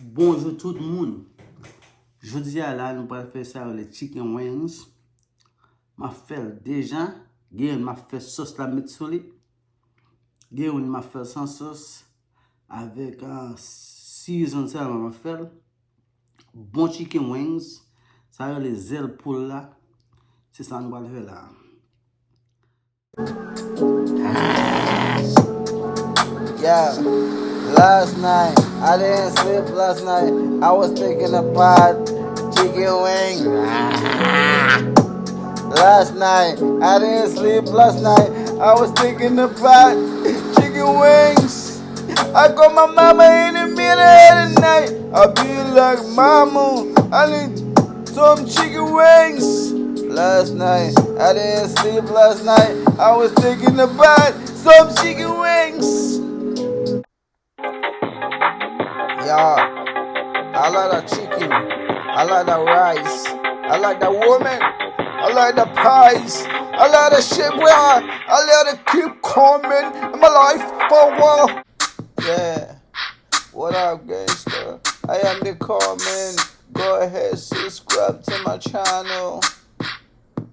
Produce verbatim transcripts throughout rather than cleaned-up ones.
Bonjou tout moun. Jodi a la, nou pral fè sa yo le chicken wings. M ap fè l deja. Gen youn m ap fè sòs la met sou li. Gen youn m ap fè l san sòs. Avèk, ah, season sèlman m ap fè l. Bon chicken wings. Sa yo le zèl poul la. Se sa nou pral fè la. Yeah, last night, I didn't sleep last night. I was thinking about chicken wings. Last night, I didn't sleep last night. I was thinking about chicken wings. I call my mama in the middle of the night. I be like, "Mama, I need some chicken wings." Last night, I didn't sleep last night. I was thinking about some chicken wings. Yeah, I like the chicken. I like the rice. I like the woman. I like the pies. I like the shit, bro. I love to keep coming in my life for a while. Yeah. What up, gangster? I am the comment. Go ahead, subscribe to my channel.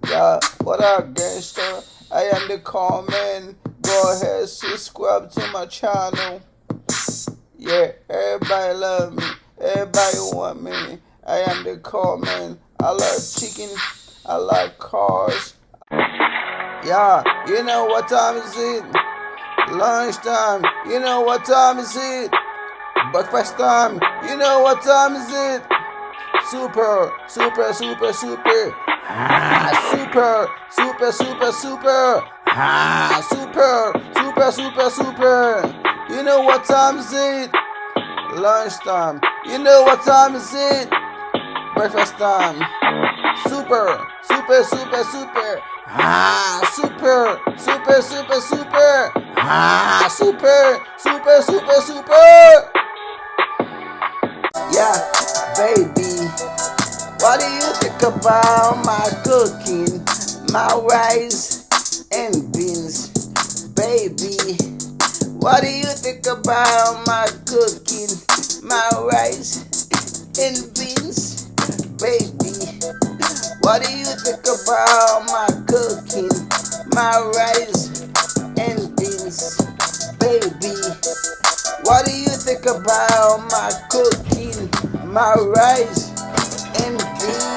Yeah, what up, gangster? I am the comment. Go ahead, subscribe to my channel. Yeah, everybody love me. Everybody want me. I am the comment. I love chicken. I like cars. Yeah, you know what time is it? Lunch time. You know what time is it? Breakfast time. You know what time is it? Super, super, super, super. Ah, super, super, super, super. Ah, super, super, super, super. You know what time is it? Lunch time. You know what time is it? Breakfast time. Super, super, super, super. Ah, super, super, super, super. Ah, super, super, super, super. Yeah, baby, what do you think about my cooking, my rice and beans? Baby, what do you think about my cooking, my rice and beans? Baby, what do you think about my cooking, my rice and beans? Baby, what do you think about my cooking, my rice and beans?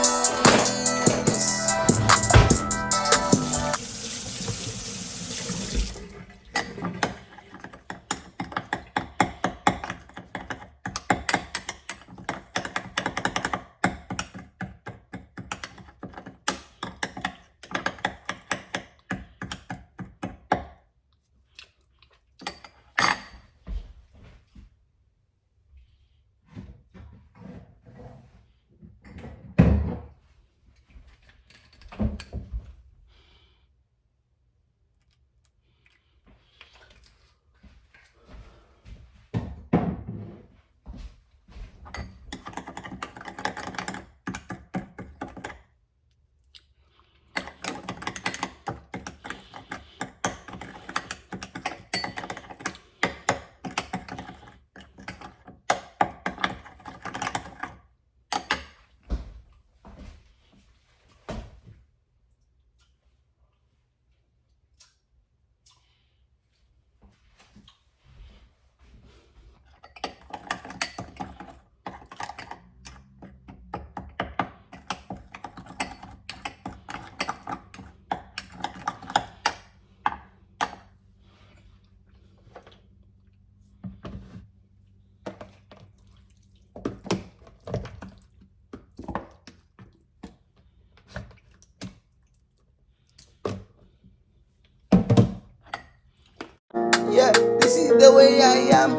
Yeah, this is the way I am.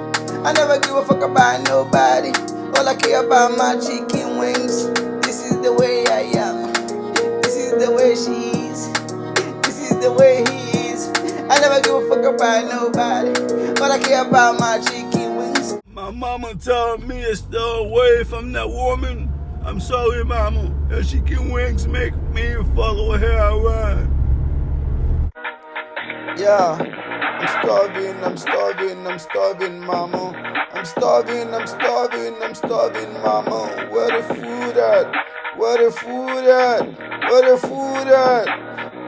I never give a fuck about nobody. All I care about my chicken wings. This is the way I am. This is the way she is. This is the way he is. I never give a fuck about nobody. All I care about my chicken wings. My mama tell me to stay away from that woman. I'm sorry, mama. Her chicken wings make me follow her around. Yeah, I'm starving, I'm starving, I'm starving, mama. I'm starving, I'm starving, I'm starving, mama. Where the food at? Where the food at? Where the food at?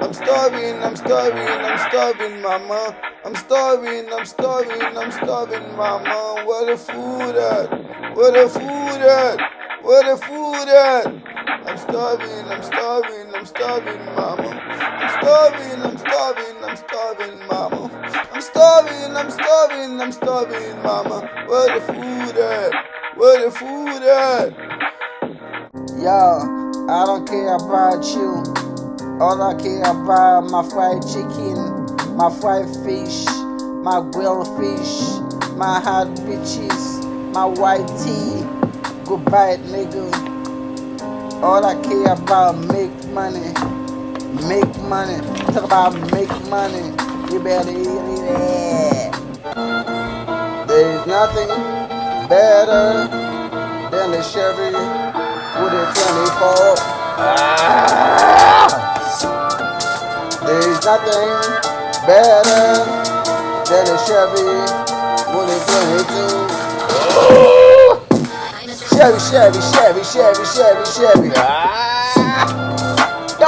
I'm starving, I'm starving, I'm starving, mama. I'm starving, I'm starving, I'm starving, mama. Where the food at? Where the food at? Where the food at? I'm starving, I'm starving, I'm starving, mama. I'm starving, I'm starving, I'm starving, mama. I'm starving, I'm starving, I'm starving, mama. Where the food at? Where the food at? Yo, I don't care about you. All I care about my fried chicken, my fried fish, my grilled fish, my hot bitches, my white tee. Goodbye, nigga. All I care about make money, make money. Talk about make money. You better eat it. There is nothing better than the Chevy with a twenty-four. Ah! There is nothing better than a Chevy with a twenty-two. Chevy, Chevy, Chevy, Chevy, Chevy, Chevy. Ah! Yo!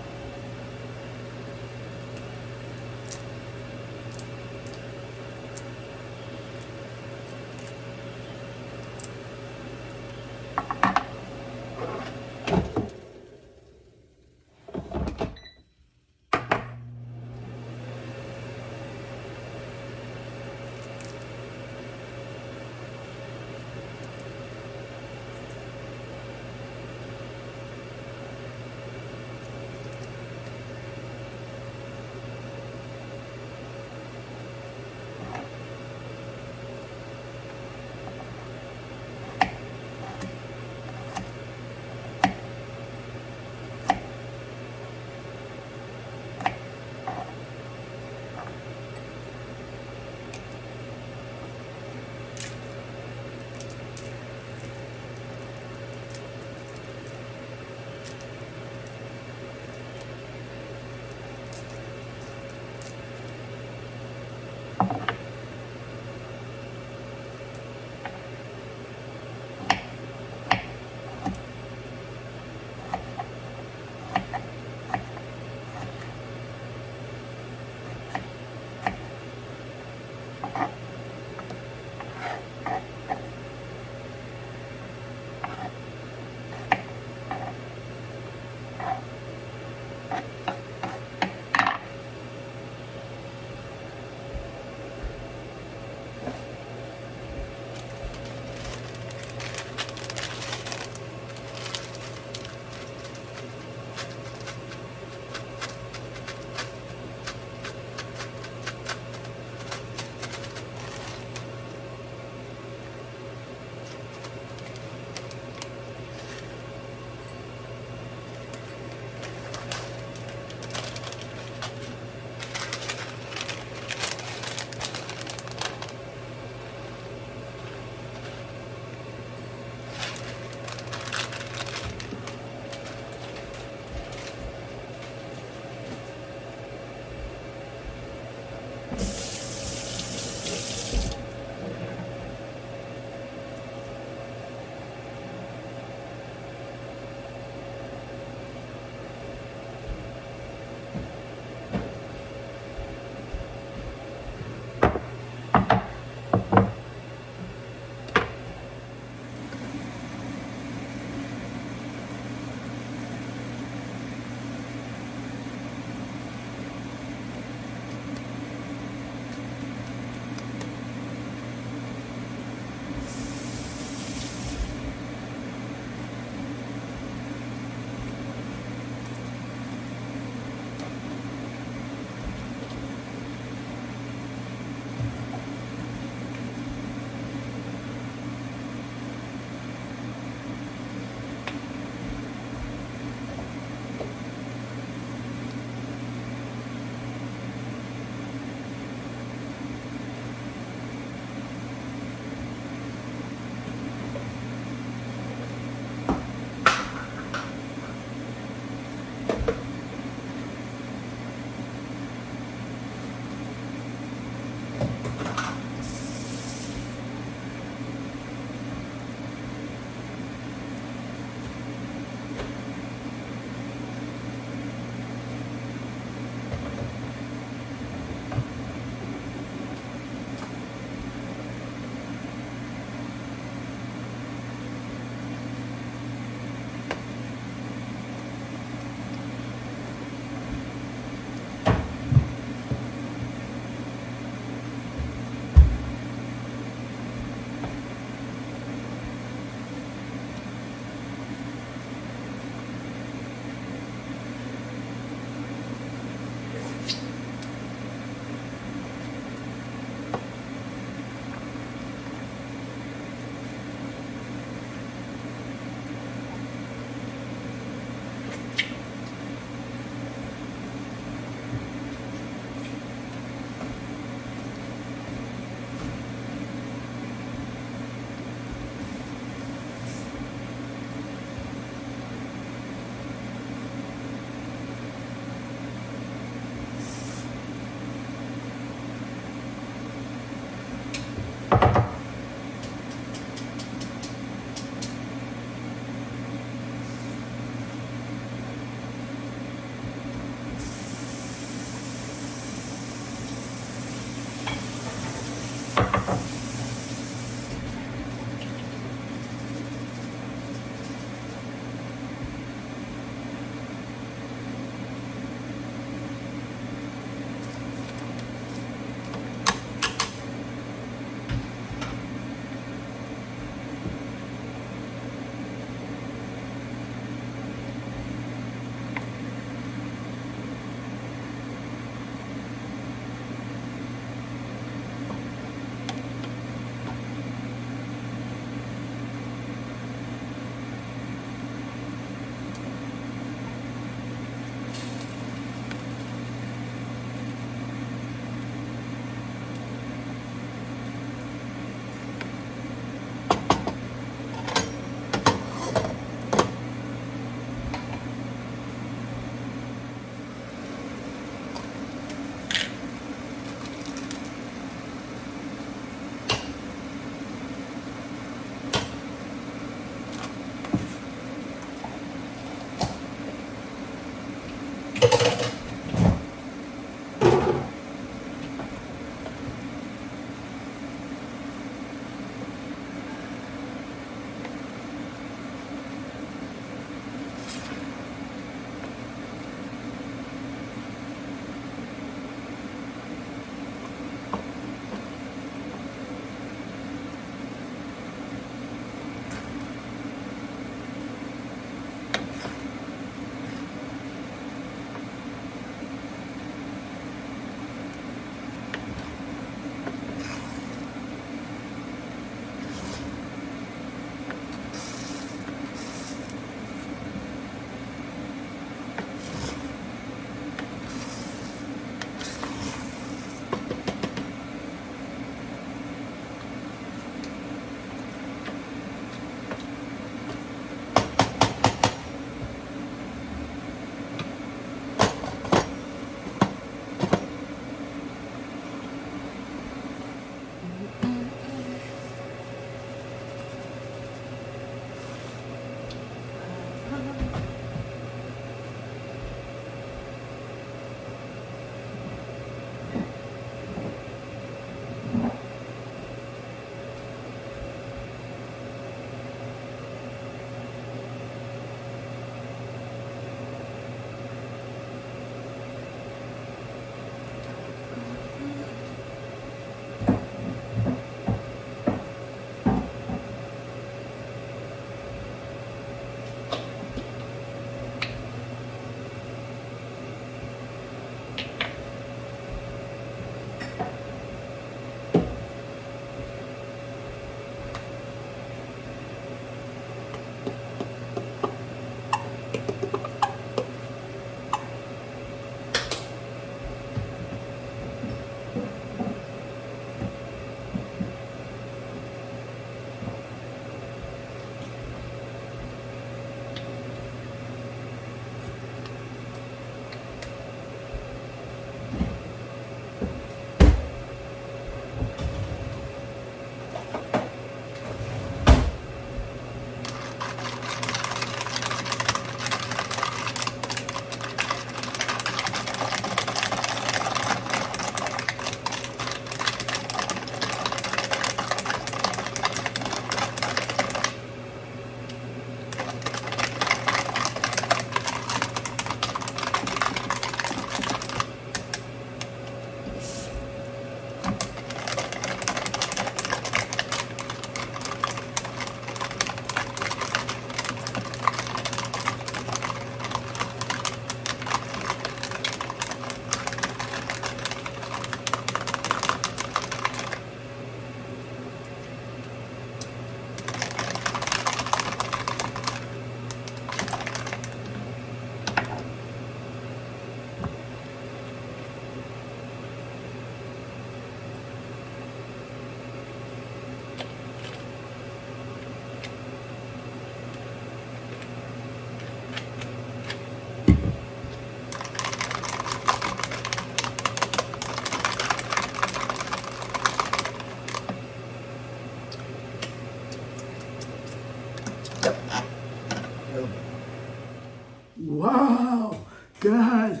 Wow, guys,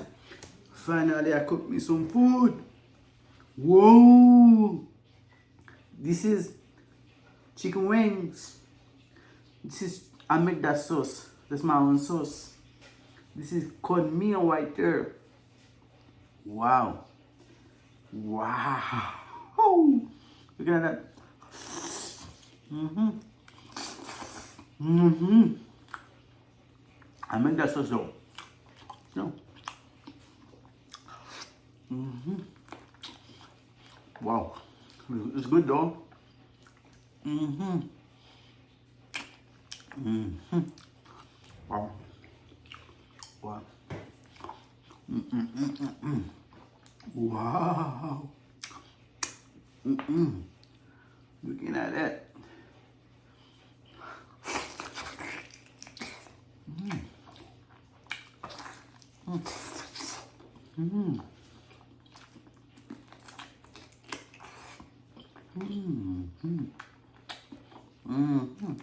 finally I cook me some food. Whoa, this is chicken wings. This is, I make that sauce. That's my own sauce. This is cornmeal right there. Wow. Wow. Look at that. Mm-hmm. Mm-hmm. I make that sauce though. No. Mm-hmm. Wow. It's good though. Mm-hmm. Mm-hmm. Wow. Wow. Mm-mm-mm-mm-mm. Wow. Mm-mm. Looking at that. Mm. Mm. Mm. Mm. Mm. Mm.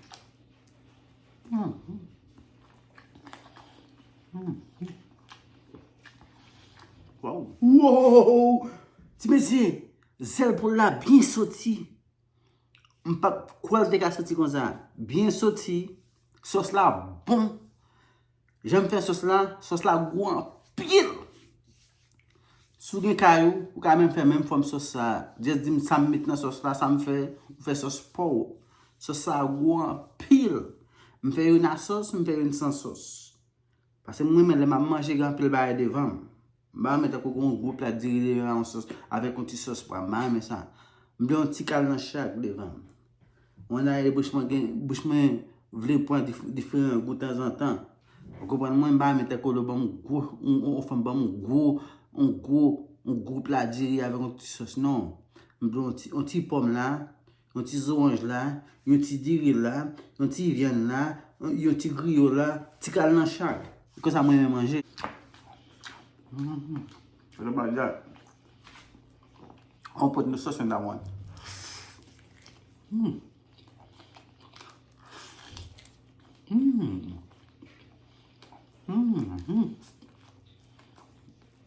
Mm. Mm. Wow. Wow! Ti mesye, zèl poul la byen soti. M pa t kwè l te ka soti konsa. Byen soti. Sòs la bon. Jan m fè sòs la, sòs la gou anpil. Si w gen kay ou, ou ka menm fè menm fòm sòs sa. Just di m sa m met nan sòs la, sa m fè, ou fè sòs pa w. Sòs sa gou anpil. M fè youn a sòs, m fè youn san sòs. Paske m renmen lè m ap manje gen anpil bagay devan m. M pa renmen tankou gen yon gwo plat diri devan m yon sòs, avèk yon ti sòs pwa. M pa renmen sa. M vle yon ti kal nan chak devan m. Mwen dayè bouch mwen gen, bouch mwen vle pran dif-, diferan gou tanzantan. Ou konprann mwen, m pa renmen tankou lè w ban m gwo, yon, yon, yon fanm ban m gwo, yon gwo, yon gwo pla diri avèk yon ti sòs. Non. M vle yon ti, yon ti pòm la, yon ti zoranj la, yon ti diri la, yon ti vyann la, yon ti griyo la, ti kal nan chak. Konsa mwen renmen manje. Mm-hmm. What about that? I'll put the sauce in that one. Mm. Mm. Mm-hmm.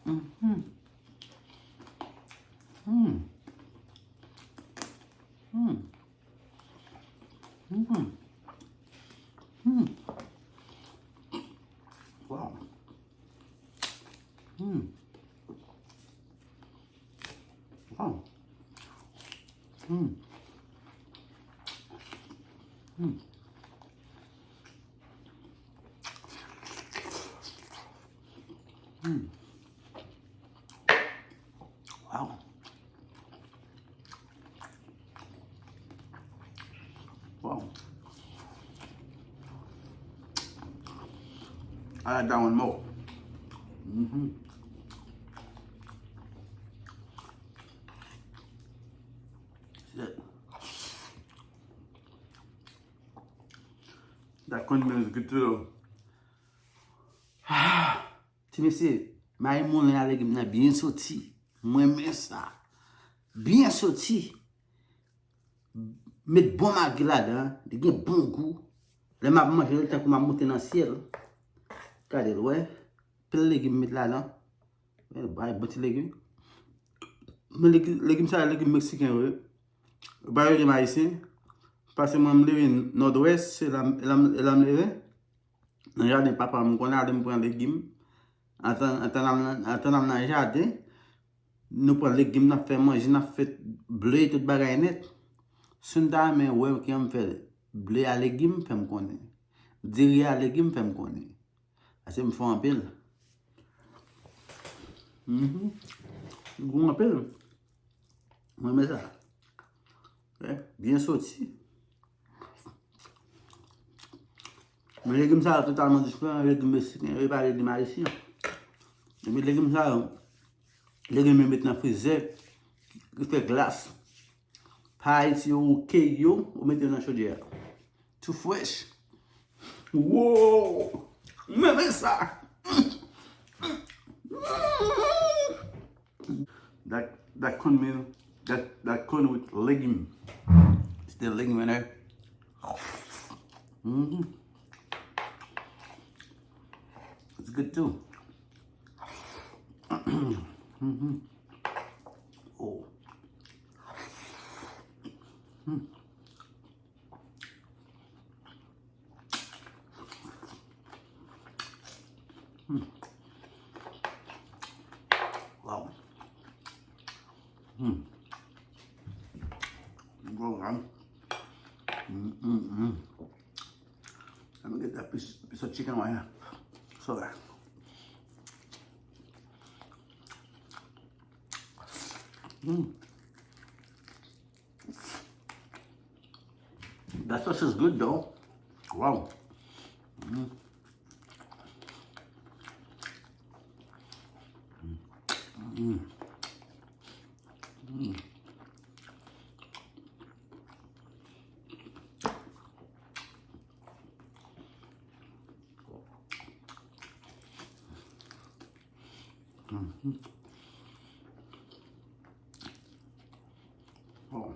Mm-hmm. Mm. Mm. Mm. Mm. Wow. Mm. Wow. Mm. Mm. Mm. Wow. Wow. I like that one more. Mm-hmm. Shit. That condiment is good too. Ah, ti mesye, mayi moulen a legim nan byen soti. Mwen renmen sa. Byen soti. Met bon magi ladan, li gen bon gou. Lè m ap manje l, tankou m ap monte nan syèl. Gade l, wè. Pil legim met ladan. Wè, bay bon ti legim. Men legim, legim sa, legim meksiken yo ye. Yo pa yo legim ayisyen. Paske mwen, m leve Nòdwès, se la, la, la m leve. Nan jaden papa m, m konn ale m pran legim. Antan, antan n al nan, antan n al nan jaden, nou pran legim, n ap fè manje, n ap fè ble, tout bagay nèt. Si n ta renmen wè kijan m fè ble a legim, fè m konnen. Diri a legim, fè m konnen. Paske m fè anpil. Mhm. Gou anpil. Mwen renmen sa. Wè, byen soti. Men legim sa yo totalman diferan, legim meksiken yo, e pa legim ayisyen. Epi legim sa yo, legim yo met nan frizè, ki fè glas. Pa Ayiti yo, ou key yo, ou mete yo nan chodyè a. Tou frèch. Wow! M renmen sa! That, that cornmeal, that, that corn with legume. It's the legume in there. Mm-hmm. It's Good too. Mm-hmm. Oh. Mm. Mm. Wow. Mm. Go, man. Mm, mm, mm. Let me get that piece, piece of chicken right here. So that. Mm. That sauce is good though. Wow. Mm. Mm. Mm. Mm-hmm. Oh.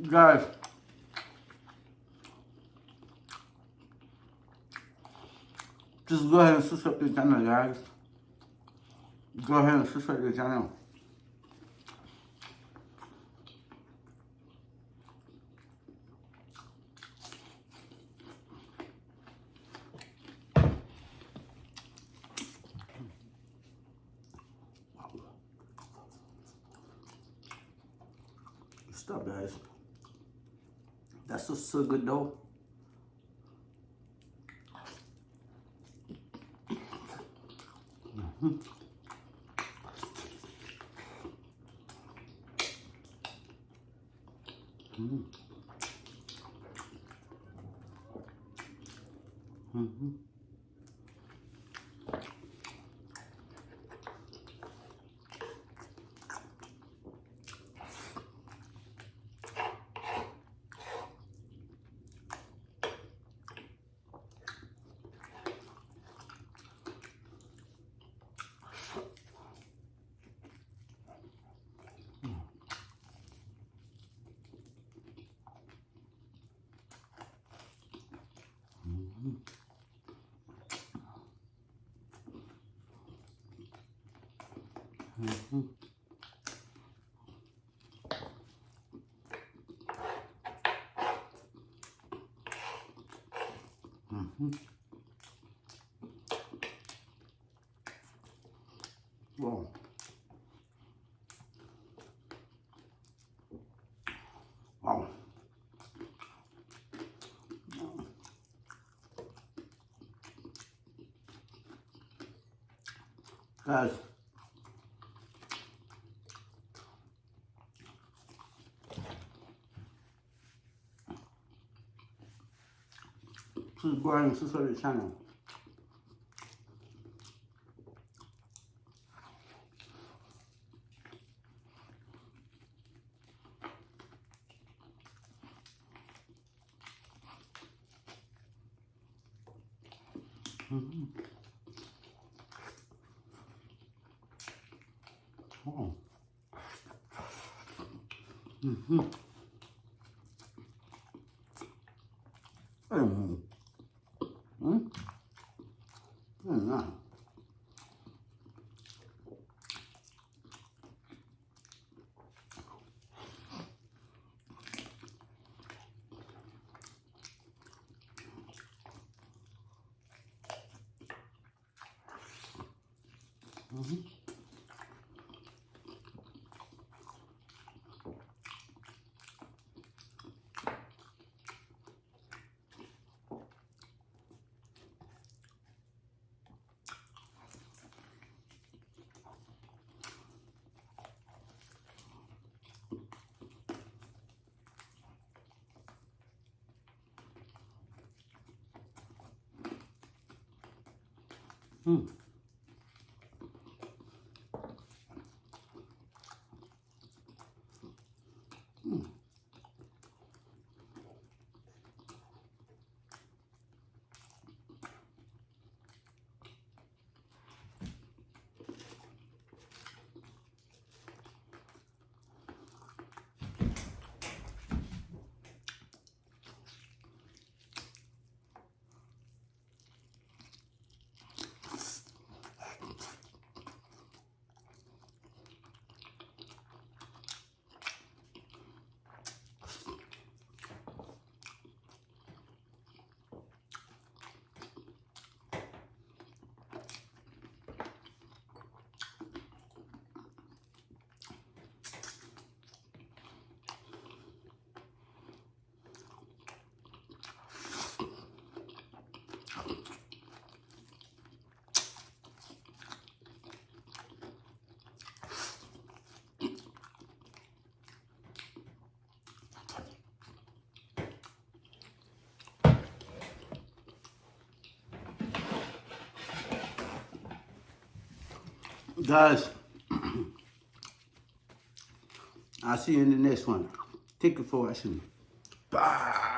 Guys, just go ahead and subscribe to the channel, guys. Go ahead and subscribe to the channel. Stop, guys. That's so, so good, though. Mm-hmm. Mm. Mm-hmm. Bon. Wow. Guys. Please go ahead and subscribe to the channel. Mm-hmm. Oh. Mm-hmm. Mm-hmm. Mm. Mm. Mm-hmm. Mm. Mm. Guys, I'll see you in the next one. Thank you for watching. Bye.